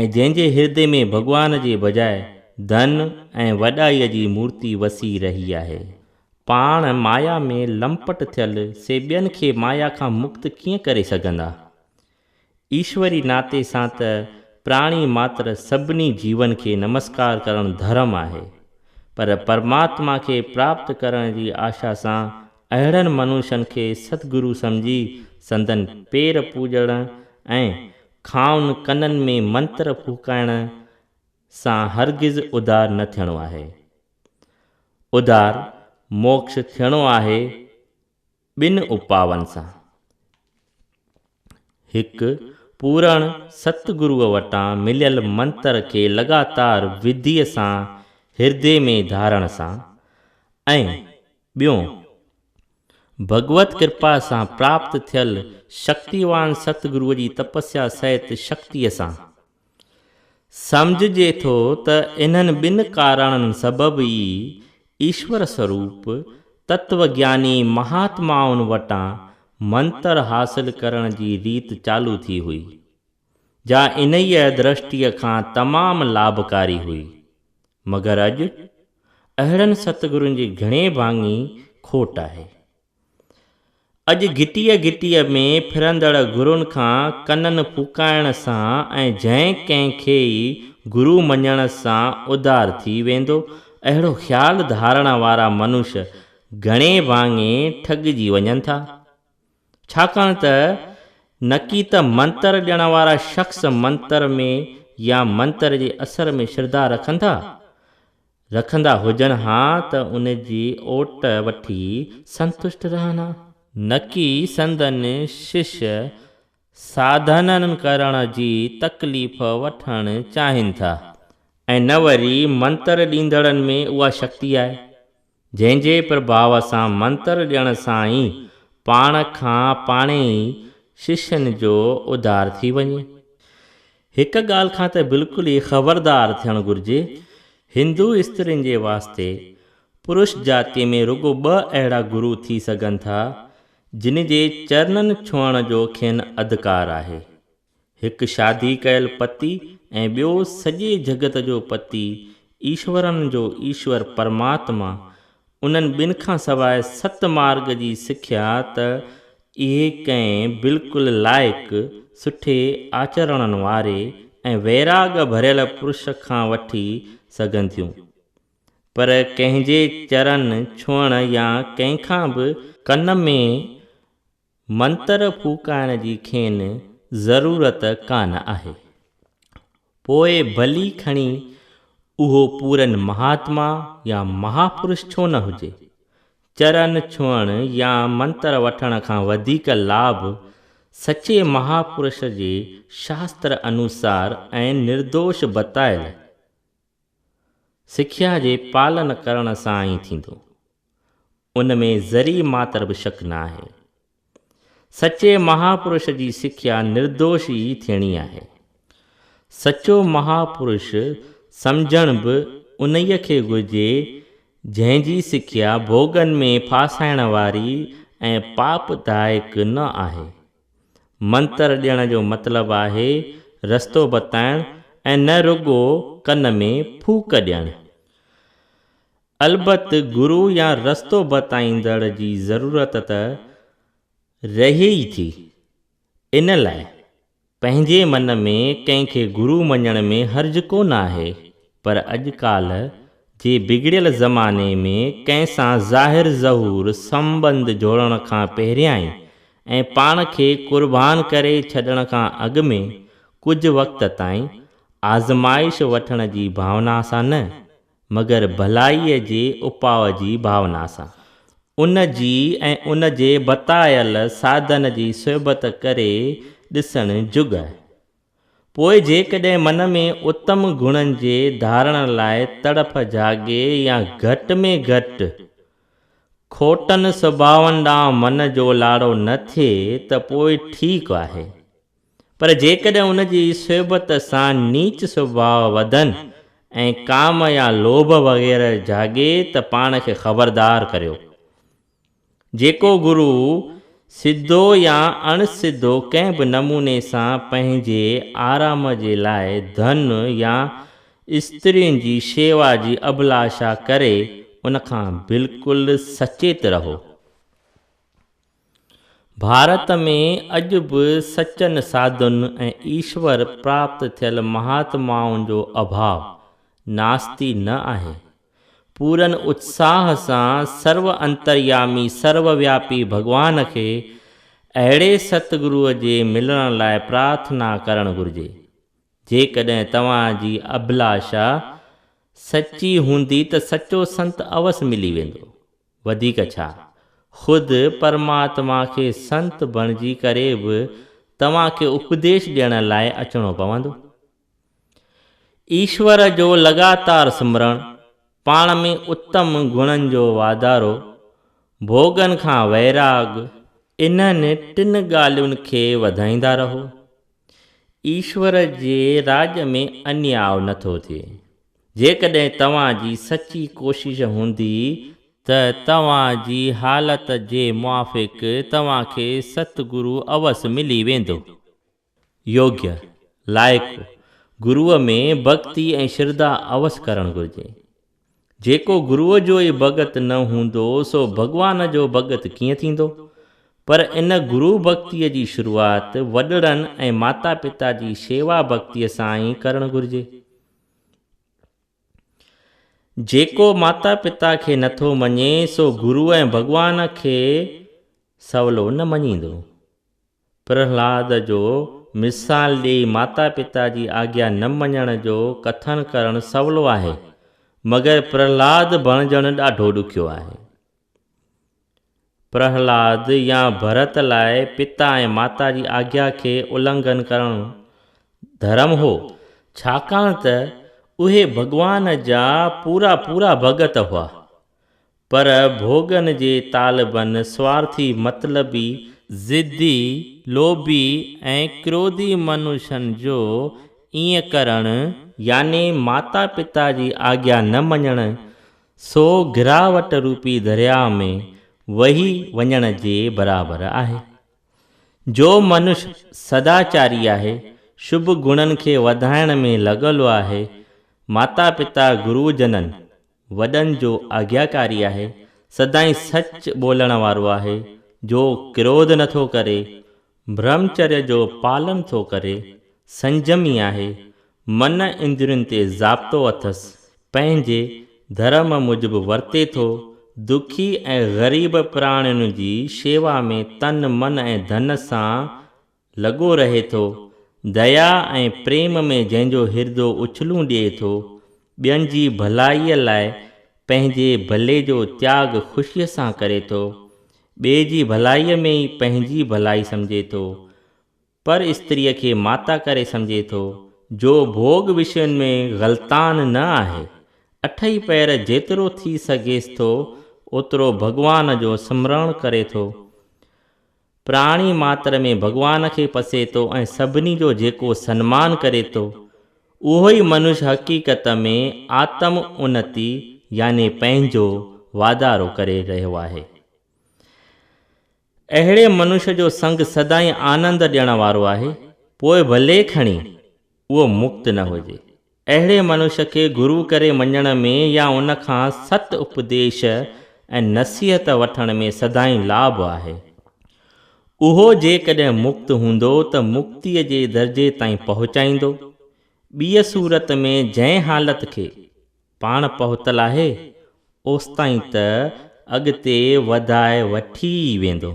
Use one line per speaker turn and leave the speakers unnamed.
۽ جنهن جي هردي ۾ ڀڳوان جي بجاء ڌن ۽ وڏائيء جي مورتي وسي رهي آهي. پاڻ مايا ۾ لمپٽ ٿيل، سي ٻين کي مايا کان مڪت ڪيئن ڪري سگهندا؟ ايشوري ناتي سان ته پراڻي ماتر سڀني جيون کي نمسڪار ڪرڻ ڌرم آهي، پر پرماتما کي پراپت ڪرڻ جي آشا سان اهڙن منوشن کي ستگرو سمجهي سندن پير پوڄڻ ۽ کائن ڪنن ۾ منتر ڦوڪائڻ سان هرگز اڌار نه ٿيڻو آهي. اڌار، موڪش، ٿيڻو آهي ٻن اپاون سان. هڪ، پورڻ ستگروء وٽان مليل منتر کي لڳاتار وڌيء سان هردي ۾ ڌارڻ سان ۽ ٻيون، ڀڳوت ڪرپا سان پراپت ٿيل شڪتيوان ستگروء جي تپسيا سهت شڪتيء سان. سمجهجي ٿو ته انهن ٻن ڪارڻن سبب ئي ايشور سروپ تتوگياني مهاتمائن وٽان منتر حاصل ڪرڻ جي ريت چالو ٿي هئي، جا انهيء درشٽيء کان تمام لاڀڪاري هئي. مگر اڄ اهڙن ستگرن جي گهڻي ڀاڱي کوٽ آهي. اڄ گهٽيء گهٽيء ۾ ڦرندڙ گرن کان ڪنن ڦوڪائڻ سان ۽ جنهن ڪنهن کي ئي گرو مڃڻ سان اڌار ٿي ويندو، اهڙو خيال ڌارڻ وارا منش گهڻي ڀاڱي ٺڳجي وڃن ٿا. ڇاڪاڻ ته نڪي ته منتر ڏيڻ وارا شخص منتر ۾ يا منتر جي اثر ۾ شرڌا رکن ٿا، رکندا هجن ها ته ان جي اوٽ وٺي سنتشٽ رهن ها. نڪي سندن شش ساڌنن ڪرڻ جي تڪليف وٺڻ چاهين ٿا ۽ نه وري منتر ڏيندڙن ۾ اها شڪتي آهي، جنهن جي پرڀاء سان منتر ڏيڻ سان ئي پاڻ کان پاڻهي ئي ششن جو اڌار ٿي وڃي. هڪ ڳالهه کان ته بلڪل ئي خبردار ٿيڻ گهرجي. هندو استرين جي واسطي پرش جاتيء ۾ رڳو ٻه اهڙا گرو ٿي سگهن ٿا، جن جي چرنن ڇهڻ جو کين اڌڪار آهي. هڪ شادي ڪيل پتي ۽ ٻيو سڄي جڳت جو پتي ايشورن جو ايشور پرماتما. انهن ٻن کان سواء ست مارڳ جي سکيا ته اهي ڪنهن بلڪل لائق، سٺي آچرڻن واري ۽ ويراڳ ڀريل پرش کان وٺي سگهن ٿيون، پر ڪنهن جي چرن ڇهڻ يا ڪنهن کان به ڪن ۾ منتر ڦوڪائڻ جي کين ضرورت ڪانه آهي. پوء ڀلي کڻي اهو پورن مهاتما يا مهاپرش ڇو نه هجي. چرن ڇهڻ يا منتر وٺڻ کان وڌيڪ لاڀ سچي مهاپرش جي شاستر انوسار ۽ نردوش بتايل سکيا جي پالن ڪرڻ سان ئي ٿيندو. ان ۾ ذري ماتر به شڪ نه آهي. سچي مهاپرش جي سکيا نردوش ئي ٿيڻي آهي. سچو مهاپرش سمجهڻ به انهيء کي گهرجي، جنهن جي سکيا ڀوڳن ۾ ڦاسائڻ واري ۽ پاپدائڪ نه آهي. منتر ڏيڻ جو مطلب آهي رستو بتائڻ ۽ نه رڳو ڪن ۾ ڦوڪ ڏيڻ. البت گرو يا رستو بتائيندڙ جي ضرورت ته رهي ئي ٿي. ان لاء پنهنجي من ۾ ڪنهن کي گرو مڃڻ ۾ حرج ڪو نه آهي، پر اڄ ڪالهه جي بگڙيل زماني ۾ ڪنهن سان ظاهر ظهور سنٻنڌ جوڙڻ کان پهريائين ۽ پاڻ کي قربان ڪري ڇڏڻ کان اڳ ۾ ڪجهه وقت تائين آزمائش وٺڻ جي ڀاونا سان نه مگر ڀلائيء جي اپاء جي ڀاونا سان. ان جي ۽ ان جي بتايل ساڌن جي صحبت ڪري ڏسڻ جڳ آهي. پوء جيڪڏهن من ۾ اتم گڻن جي ڌارڻ لاء تڙڦ جاڳي يا گهٽ ۾ گهٽ کوٽن سڀاون ڏانهن من جو لاڙو نه ٿئي ته پوء ٺيڪ آهي. پر جيڪڏهن ان جي صحبت سان نيچ سڀاء وڌن ۽ ڪام يا لوڀ وغيره جاڳي ته پاڻ کي خبردار ڪريو. جيڪو گرو سڌو يا اڻ سڌو ڪنهن به نموني سان پنهنجي آرام جي لاء ڌن يا استرين جي شيوا جي اڀلاشا ڪري ان کان بلڪل سچيت رهو. ڀارت ۾ اڄ به سچن ساڌن ۽ ايشور پراپت ٿيل مهاتمائن جو اڀاء ناستي نه آهي. پورن اتساهه سان سرو انتريامي سرو وياپي ڀڳوان کي اهڙي ستگروء جي ملڻ لاء پرارٿنا ڪرڻ گهرجي. جيڪڏهن توهان جي اڀلاشا سچي هوندي ته سچو سنت اوس ملي ويندو. وڌيڪ ڇا؟ خود پرماتما کي سنت بڻجي ڪري به توهان کي اپديش ڏيڻ لاء اچڻو پوندو. ايشور جو لڳاتار سمرڻ، پاڻ ۾ اتم گڻن جو واڌارو، ڀوڳن کان ويراڳ، انهن ٽن ڳالهين کي وڌائيندا رهو. ايشور جي راڄ ۾ انياء نٿو ٿئي. جيڪڏهن توهان جي سچي ڪوشش هوندي ته توهان جي حالت جي موافق توهان کي ستگرو اوس ملي ويندو. يوگيه، لائق، گروء ۾ ڀڳتي ۽ شرڌا اوس ڪرڻ گهرجي. جيڪو گروء جو ئي ڀڳت نه هوندو سو ڀڳوان جو ڀڳت ڪيئن ٿيندو؟ پر ان گرو ڀڳتيء جي شروعات وڏڙن ۽ ماتا پتا جي شيوا ڀڳتيء سان ئي ڪرڻ گهرجي. جيڪو ماتا پتا کي نٿو مڃي سو گرو ۽ ڀڳوان کي سولو نه مڃيندو. پرهلاد جو مثال ڏيئي ماتا پتا جي آگيا نه مڃڻ جو ڪٿن ڪرڻ سولو آهي، مگر پرهلاد بڻجڻ ڏاڍو ڏکيو آهي. پرهلاد يا ڀرت لاء پتا ۽ ماتا جي آگيا کي النگهن ڪرڻ ڌرم هو، ڇاڪاڻ ته اهي ڀڳوان جا پورا پورا ڀڳت هئا. پر ڀوڳن جي طالبن سوارٿي، مطلبي، ضدي، لوڀي ۽ ڪروڌي منشن جو ائين ڪرڻ، يعني ماتا پتا جي آگيا نه مڃڻ، سو گراوٽ روپي درياء ۾ وهي وڃڻ جي برابر آهي. جو منش سداچاري آهي، شڀ گڻن کي وڌائڻ ۾ لڳل آهي، ماتا پتا گروجنن، وڏن جو آگياڪاري آهي، سدائين سچ ٻولڻ وارو آهي، جو ڪروڌ نٿو ڪري، برهمچريه جو پالن ٿو ڪري، سنجمي آهي، من اندرين تي ضابطو اٿس، پنهنجي ڌرم موجب ورتي ٿو، دکي ۽ غريب پراڻين جي شيوا ۾ تن من ۽ ڌن سان لڳو رهي ٿو، ديا ۽ پريم ۾ جنهن جو هردو اڇلون ڏئي ٿو، ٻين جي ڀلائيء لاء پنهنجي ڀلي جو تياڳ خوشيء سان ڪري ٿو، ٻئي جي ڀلائيء ۾ ئي پنهنجي ڀلائي سمجهي ٿو، پر استريء کي ماتا ڪري سمجهي ٿو، جو ڀوڳ وشين ۾ غلطان نه آهي، اٺئي پهر جيترو ٿي سگهيس ٿو، اوترو ڀڳوان جو سمرڻ ڪري ٿو. پراڻي ماتر ۾ ڀڳوان کي پسي ٿو ۽ سڀني جو جيڪو سنمان ڪري ٿو، اهو ئي منش حقيقت ۾ آتم انتي يعني پنهنجو واڌارو ڪري رهيو آهي. اهڙي منش جو سنگ سدائين آنند ڏيڻ وارو آهي، پوء ڀلي کڻي اهو مڪت نه هجي. اهڙي منش کي گرو ڪري مڃڻ ۾ يا ان کان ست اپديش ۽ نصيحت وٺڻ ۾ سدائين لاڀ آهي. اهو جيڪڏهن مڪت هوندو ته مڪتيء جي درجي تائين پهچائيندو. ٻيء صورت ۾ جنهن حالت کي پاڻ پهتل آهي، اوستائين ته اڳتي وڌائي وٺي ئي ويندو.